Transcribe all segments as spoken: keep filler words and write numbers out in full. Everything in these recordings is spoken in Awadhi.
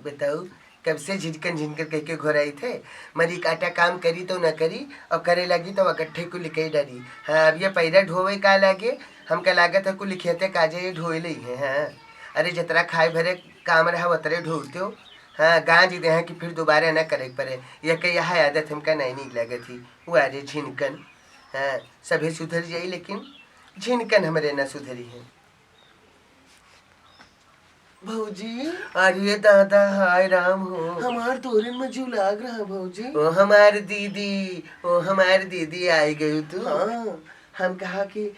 बताऊ, कब से झिनकन झिनकन कह के घोराई थे? मरी काटा काम करी तो न करी, और करे लगी तो अकट्ठे कुल कई डारी। हाँ, अब ये पैरा ढोवे का लागे, हमका लागत है कुल खेते काजे ये ढोए ले है। हाँ, अरे, जतरा खाए भरे काम रहा, वतरे ढोते हो। हाँ, गांज दे हैं कि फिर दोबारा न करे के पड़े। ये के यह आदत हमका नहीं नीक लागत ही। वो अरे झिनकन, हाँ, सभे सुधर जाई, लेकिन झिनकन हमरे न सुधरी है। भौजी। अरे दादा, हाय राम हो। हमार तोहरे में जीव लाग रहा भौजी। ओ हमार दीदी, ओ हमार दीदी, आई गई तू। हाँ, हम कहा कि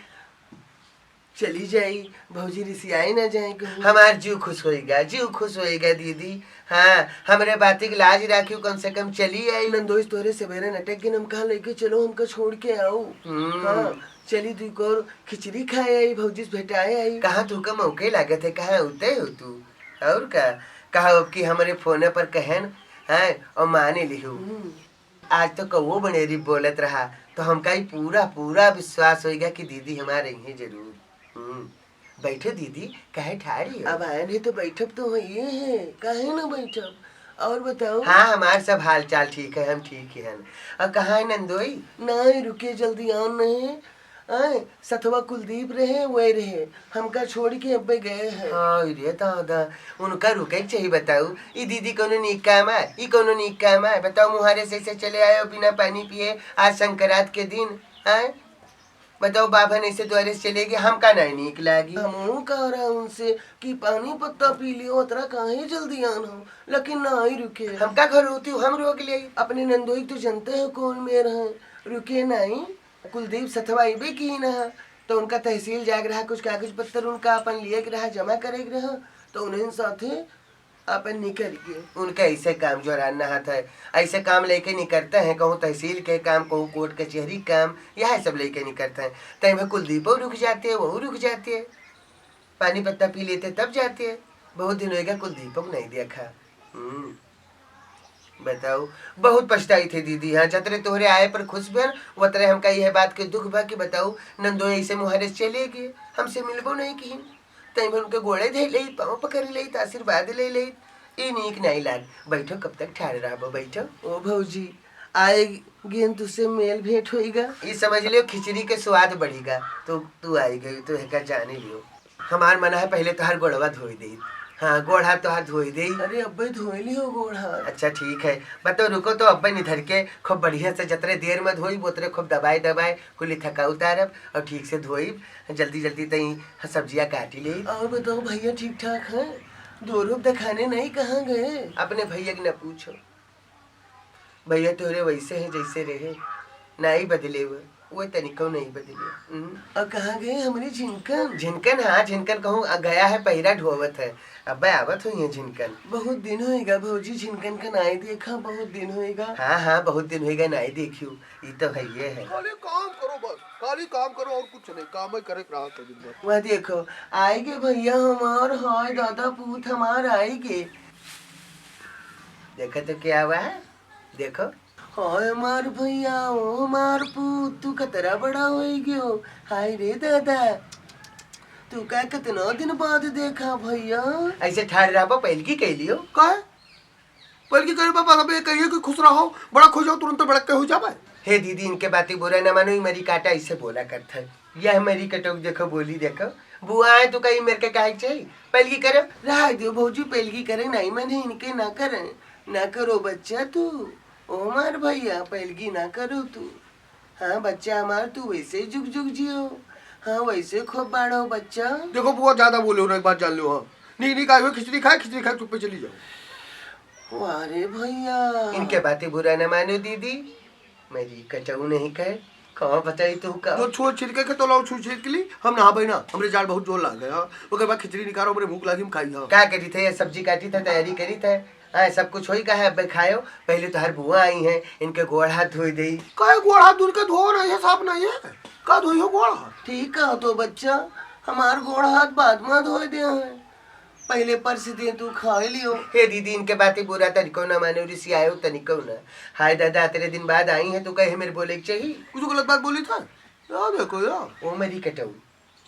चली जाई, भौजी रिसियाई ना जाए कहूँ। हमार जीव खुश होएगा, जीव खुश होएगा दीदी। हाँ, हमरे बाती के लाज राखियो, कम से कम चली आई। नंदोई तोहरे सवेरे नटक गइन, हम कहा लेके चलो, हमका छोड़ के आओ। हम्म। हाँ, चली दुई कोर खिचड़ी खाए आई, भौजी से भेटाए आई। कहाँ तू का मौके लागत है, कहाँ उते हो तू? और का? कहा अब कि हमरे फोन पर कहन, हैं, और माने लिहू। हम्म। आज तो कौओ बनेरी बोलत रहा, तो हमका ई पूरा, पूरा विश्वास होइगा कि दीदी हमारे इहे जरूर। हम्म। बैठो दीदी, काहे ठाड़ी हो? अब आयन है तो बैठब तो होइए है, काहे ना बैठब? और बताओ। हाँ, हमार सब हाल चाल ठीक है, हम ठीक ही हन। और कहाँ है नंदोई? नहीं, रुके, जल्दी आन नहीं। आए, सथवा कुलदीप रहे, वह रहे, हमका छोड़ के अब्बे गए हैं। हाँ रे दादा, उनका रुके के चाहिए बताऊ। ई दीदी कौनो नीक काम है? ई कौनो नीक काम है? बताओ, मुहारे से ऐसे चले आए हो बिना पानी पिए, आज संक्रांत के दिन, हैं? बताओ, बाभन ऐसे द्वारे से चले गए, हमका नहीं नीक लागी। हमहू कह रहा उनसे कि पानी पत्ता पी लियो, उतरा काहे जल्दी आन हो, लेकिन ना ही रुके। हमका घर होती हो, हम रोक ले। अपने नंदोई तो जानते हो कौन मेर है, रुके नहीं। कुलदीप सथवा अइबे की ना, तो उनका तहसील जाए के रहा, कुछ कागज पत्तर उनका अपन लिए के रहा, जमा करे के रहा, तो उन्हें साथे अपन निकल गए। उनका ऐसे काम जोरान ना हाथ है, ऐसे काम लेके निकलते हैं, कहूँ तहसील के काम, कहूँ कोर्ट कचहरी के काम, यह सब लेके निकलते हैं। तय में कुलदीपो रुक जाते हैं, वहू रुक जाते हैं, पानी पत्ता पी लेते तब जाते हैं। बहुत दिन होएगा कुलदीपो को नहीं देखा। हम्म। बताओ, बहुत पछताई थे दीदी, हाँ, जतरे तोहरे आए पर खुश भेन, वतरे हमका यह बात के दुख बा कि बताओ, नंदोई ऐसे मुहारे से चले गए, हमसे मिलबो नहीं किहिन। तई भर उनके गोड़े धइ लेइत, पाँव पकड़ लेइत, आशीर्वाद ले लेइत, ई नीक नहीं लाग। बैठो, कब तक ठाड़ रहबो, बैठो। ओ भौजी, आए गेन तुसे मेल भेंट होइगा। ई समझ लियो, खिचड़ी के स्वाद बढ़िगा, तो तू आई गई, तो एका जानी लियो। हमार मना है पहले तोहार गोड़वा धोई देई। हाँ, गोड़ हाथ तोहार धोई देई। अरे अब्बे धोई लियो गोड़ हाथ। अच्छा ठीक है, बताओ रुको तो अब्बे निधर के खूब बढ़िया से जतरे देर में धोई, बोतरे खूब दबाए दबाए कुली थका उतारब और ठीक से धोई, जल्दी जल्दी तई सब्जिया काटी ले। और बताओ भैया ठीक ठाक है? धोरूप दिखाने नहीं कहाँ गए? अपने भैया के न पूछो। भैया तोहरे वैसे हैं जैसे रहे, नाई बदले वो, वो तनिको नहीं बदले। हम्म। और कहाँ गए हमरे झिनकन? झिनकन, हाँ, झिनकन कहूँ, आ, गया है, पहिरा ढोवत है, अब्बे आवत होइहैं झिनकन। बहुत दिन होइगा भौजी, झिनकन का नाई देखा, बहुत दिन होइगा। हाँ, हाँ, बहुत दिन होइगा नाई देखियो, ई तो है ये है। खाली काम करो बस, खाली काम करो और कुछ नहीं, काम ही करे के रहा तो दिन भर। वह देखो, आइगे भैया हमार, हाय दादा पूत हमार आइगे। देखो तो क्या हुआ है, देखो। हाय हमार भैया, ओ हमार पूत, तू कतरा बड़ा होई गयो। हाय रे दादा, तू का कितना दिन बाद देखा भैया। ऐसे ठाड़ रहा पा, पहलकी कह लियो। का? पहलकी करे पापा, अबे कहिए कि खुश रहो, बड़ा खुश हो, तुरंत बड़क के हो जाबे। हे दीदी, इनके बातें बुरा न मानो, ई मरी काटा ऐसे बोला करत है। यह मरी कटोक देखो, बोली देखो। बुआ है तो कहीं मेरे के काहे के चाहिए? पहलकी करो। रहा दियो भौजी, पहलकी करे नहीं मने इनके ना करे। ना करो बच्चा तू। ओ हमार भैया, पहलकी ना करो तू। हाँ बच्चा हमार, तू वैसे जुग जुग जियो। हाँ वैसे खूब बाढ़ो बच्चा। देखो बुआ, ज्यादा बोले हो ना, एक बात जान लो। हाँ, नहीं नहीं, कहा खिचड़ी खाए, खिचड़ी खाए, चुप्पे चली जाओ। वाह रे भैया। इनके बातें बुरा न मानो दीदी, मेरी कटऊ नहीं कहे, कहाँ बताई तू का? जो छुआ छिड़के के तो लाओ, छुआ छिड़क ली, हम नहाबे ना, हमरे जाड़ बहुत जोर लाग गया। ओकर बाद खिचड़ी निकालो, हमरे भूख लागी, हम खाई ना। का करी थे, ये सब्जी काटी थे, तैयारी करी थे, हाँ, सब कुछ होई का है, अबे खायो, पहले तो हर बुआ आई हैं, इनके गोड़ हाथ धोई देई। काहे गोड़ हाथ धुन के धो नहीं है, साफ नहीं है, का धोई हो गोड़ हाथ? ठीक कहा तो बच्चा, हमार गोड़ हाथ बाद में धोए दे हैं। पहले परस दे तू खाए लियो। हे दीदी, इनके बातें बुरा तनिको ना मानो, रिसियायो तनिको ना। हाय दादा, इतने दिन बाद आई है, तू कहे मेरे बोले के चाहिए? कुछ गलत बात बोली था? या देखो या। ओ मरी कटऊ,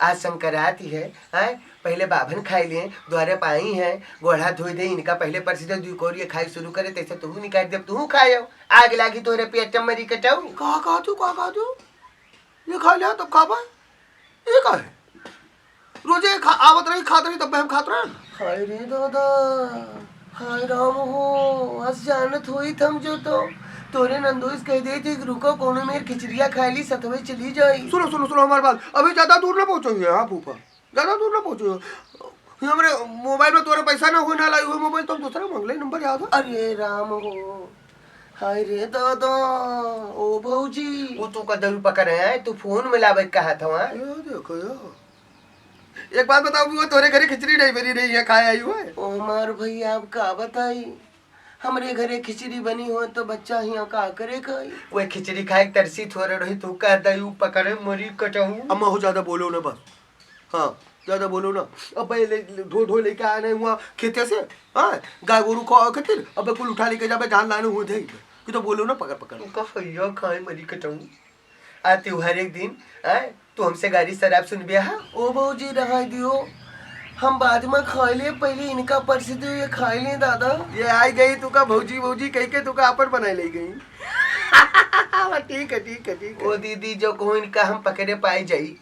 आज संक्रांति है, हैं? पहिले बाभन खाइ लें, द्वारे पाई हैं, गोड़ हाथ धोइ देई, इनका पहिले परसि देउ, दुइ कौरी खाइ सुरु करे, तैसे तुहू निकाल देब, तुहू खायो। आग लागी तोहरे पेट में, मरी कटऊ। का कहा तू, का कहा तू? ये खाइ ले, तब खाबा? ये का है? रोजे खा, आवत रही, खात रही, तब हम खात रहन। हाय रे दादा, हाय राम हो, अस जानत होइत हम जो तो तोरे नंदोई से कहि देइत कि रुको, कौनो मेर खिचड़िया खाइ ली, सतवे चली जाई। सुनो, सुनो, सुनो हमार बात, अभी ज्यादा दूर ना पहुँचो ये, हाँ फूफा, ज्यादा दूर ना पहुँचो। ये हमरे मोबाइल में तोरे पैसा ना होइ ना लाई, वो मोबाइल तो हम दूसरा मांग ले, नंबर याद है? अरे राम हो, हाय रे दादा, ओ भौजी। वो तू का दरू पकड़े है, तू फोन में लावे कहा था वहाँ। यो देखो यो। एक बात बताओ, वो तोरे घरे खिचड़ी नहीं बनी रही है, खाए आई हुए? ओ हमार भैया, अब का बताई, हमरे घरे खिचड़ी बनी हो तो बच्चा हियाँ का करे खाई? वो खिचड़ी खाए के तरसी थोड़े रही, तू का दरू पकड़े, मरी कटऊ। अम्मा हो, ज्यादा बोलो ना बस। हाँ, ज्यादा बोलो ना। अब भाई ले, ले, ढो, ढो लेके आए नहीं हुआ खेते से, हाँ, गाय गोरू खो खातिर, अब कुल उठा लेके जाबे, धान लाने हुए थे, कि तो बोलो ना, पकड़, पकड़। तू का फैया खाए मरी कटऊ। आ त्योहार एक दिन, आए, तू हमसे गारी शराब सुनबे हा? ओ भौजी, रहाई दियो, हम बाद में खाई ले, पहिले इनका परसि दियो, ये खाई ले दादा। ये आई गई तू का भौजी, भौजी कह के तू का आपन बनाए ले गई। ठीक है, ठीक है, ठीक है। ओ दीदी, जो कहूँ इनका हम पकड़े पाए जाई,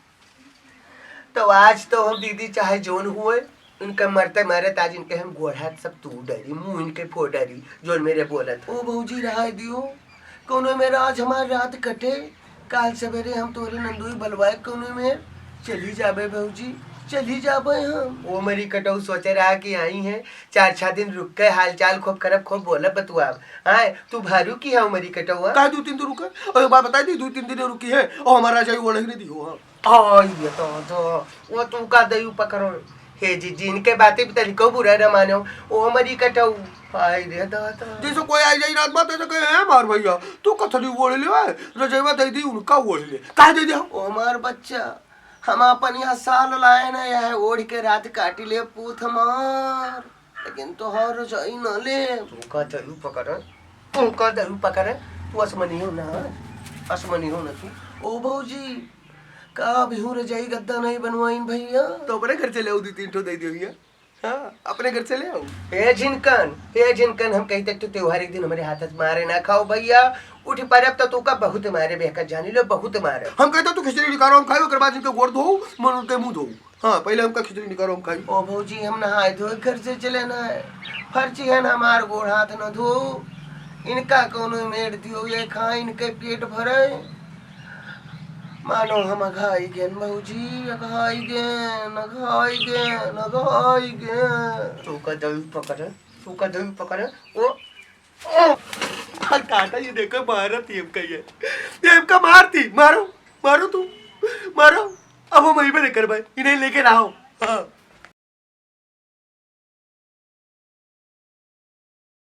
तो आज तो हम दीदी चाहे जोन हुए, इनके मरते मारत आज इनके हम गोड़ हाथ सब तोड़ डारी, मुँह इनके फोड़ डारी, जोन मेरे बोलत है। ओ भौजी, रहाई दियो, कौनो मेर आज हमार रात कटे, काल सवेरे हम तोरे नंदोई बलवाए कौनो मेर चली जाबे भौजी, चली जाबे हम। ओ मरी कटऊ, सोचे रहा कि आई हैं, चार छह दिन रुक के हाल चाल खूब करब, खूब बोलब बतुआब। आए, तू भारू की है ओ मरी कटऊ? का दू तीन दिन रुके? अरे बात बताई दी, दू तीन दिन रुकी है, और हमारा जाई ओढ़ ही नहीं दी हो, हाँ। आई ये दादा, वो तू का दयू पकड़ो। हे जी, जी, इनके बातें भी तनिको बुरा न मानो। ओ मरी कटऊ, आई रे दादा। जैसे कोई आई जाई रात बात, ऐसे कहे, "हैं मार भैया, तू कथरी ओढ़ ले, रजैवा दे दी, उनका ओढ़ ले।" काहे दे दिया? ओ हमार बच्चा, हम अपन यहाँ साल लाए ना, यह ओढ़ के रात काटी ले पूत हमार। लेकिन तोहार रजाई न ले। तू का दरू पकड़, तू का दरू पकड़, तू असमनी हो ना, असमनी हो ना तू। ओ भौजी, का अभी हूँ रजाई गद्दा नहीं बनवाइन भैया? तो अपने घर से ले आओ, दू तीन ठो दे दियो भैया। हाँ, अपने घर से ले आओ। ए झिनकन, ए झिनकन, हम कही तक तो त्योहार एक दिन हमरे हाथ से मारे ना खाओ भैया। उठ परब तो तू का बहुत मारे बेहकर जानी लो, बहुत मारे। हम कहते तू खिचड़ी निकालो, हम खाई, ओकर बाद इनके गोड़ धो, मन उनके मुंह धो। हाँ, पहिले हमका खिचड़ी निकालो, हम खाई। ओ भौजी, हम नहाए धोए घर से चले ना है, फर्जी है ना हमार गोड़ हाथ न धो, इनका कौनो मेड़ दियो, ये खाए, इनके पेट भरे। मानो हम अघाई गेन भौजी, अघाई गेन, अघाई गेन, अघाई गेन। तू का दरू पकड़, तू का दरू पकड़, ओ, ओ। हर काटा ये देखो, मारत ही हमका ये। ये हमका मारती, मारो, मारो तू, मारो। अब हम वहीं पे लेकर भाई, इन्हें लेके रहो। हाँ।